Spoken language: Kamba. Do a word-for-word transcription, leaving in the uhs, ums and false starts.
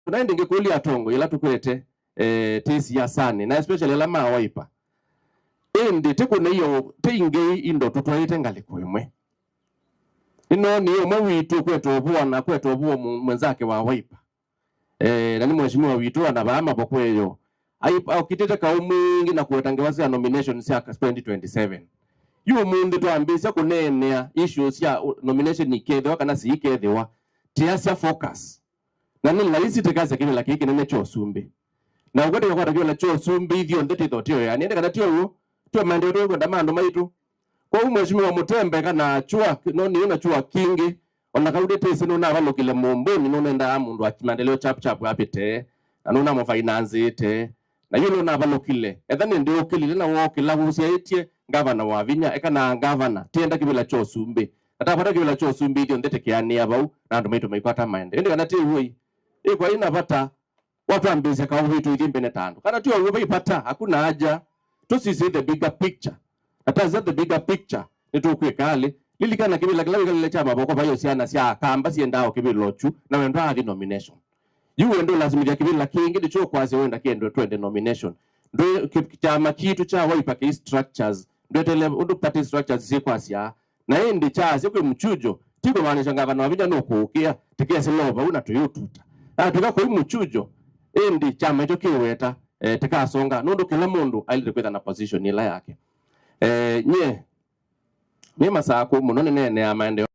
Na ĩndĩ ngĩkũlya atongoi ĩla tũkwete, eh, tĩ siasanĩ, na especially ala ma Wiper. Ĩndĩ tĩ kũneia, tĩ ingĩ indo tũtwaĩte ngalĩko ĩmwe. Nĩnoonie ũmwe witũ kweta ũvũa na kweta ũvũa mũ-, mwenzake wa Wiper. Eh, na nĩ mheshimiwa witũ ana vaa mavokweyo. Ai-, okitĩte kaũ mwingĩ na kũweta ngewa sya nomination sya ka-, twenty twenty-seven. Yu ũmũnthĩ twambĩĩsya kũneenea issues sya, uh, nomination ikethĩwa kana siikethĩwa, tiasya focus. Na nĩ laisi tĩkasya kĩvĩla kĩĩ kĩnene kya ũsumbĩ. Na ũkwete kwata kĩvĩla kya ũsumbĩ ithyonthe tĩthotioya. Nĩende kana ti ũw'o, tyo maendeeo tũkwenda ma andũ maitũ. Kwoou Mheshimiwa Mutembe kana Chua, no nĩ na Chua Kingi, ona kau ndĩtĩsĩ nũnavalũkile mũmbũni, nũnendaa mũndũ wa maendeleo chap chap apĩte, na nũnamũfinanzĩte. Na yu nũnavalũkile, etha nĩndĩ ũkĩlile na wookĩla wũsyaĩtye ngavana Wavinya, eka na ngavana, tienda kĩvĩla kya ũsumbĩ. Na tapata kĩvĩla kya ũsumbĩ, ithyonthe tĩkeanĩa vau, na andũ maitũ maikwata maendeeo. Ĩndĩ kana ti w'o ĩ? Ĩ kwa ina vata watwambĩĩsya kaũ witũ ithyĩ mbene ta andũ. Kana ti ũw'o vai vata, hakuna haja. Tũsisye the bigger picture. Na tasya the bigger picture, nĩtũkwĩka alĩ. Lilikana kĩvĩla kĩla wĩkalile kya mavoko vai o syana sya Akamba siendaa o kĩvĩla ũkyu, na wendo athi nomination. Yu wendo ũlasimĩthya kĩvĩla kĩngĩ nĩkyo ũkwasya wenda kĩende twende nomination. Ndwĩ, kĩ-, kyama kitũ kya Wiper kĩ structures, ndwetele ũndũ party structures syĩkwasya. Na ĩndĩ kyaasya kwĩ mũkyujo, ti kũmaanisha ngavana Wavinya nũkũũkĩa, tĩkesĩla o vau na tũyũtuta. Atw'ĩka kwĩ mũkyujo, ĩndĩ kyama ĩkyo kĩweta, eh, tĩkasonga, nũndũ kĩla mũndũ ailĩte kwĩtha na position ĩla yake. Eh, nyie, nĩ masakũ mũno nĩneenea maendeeo.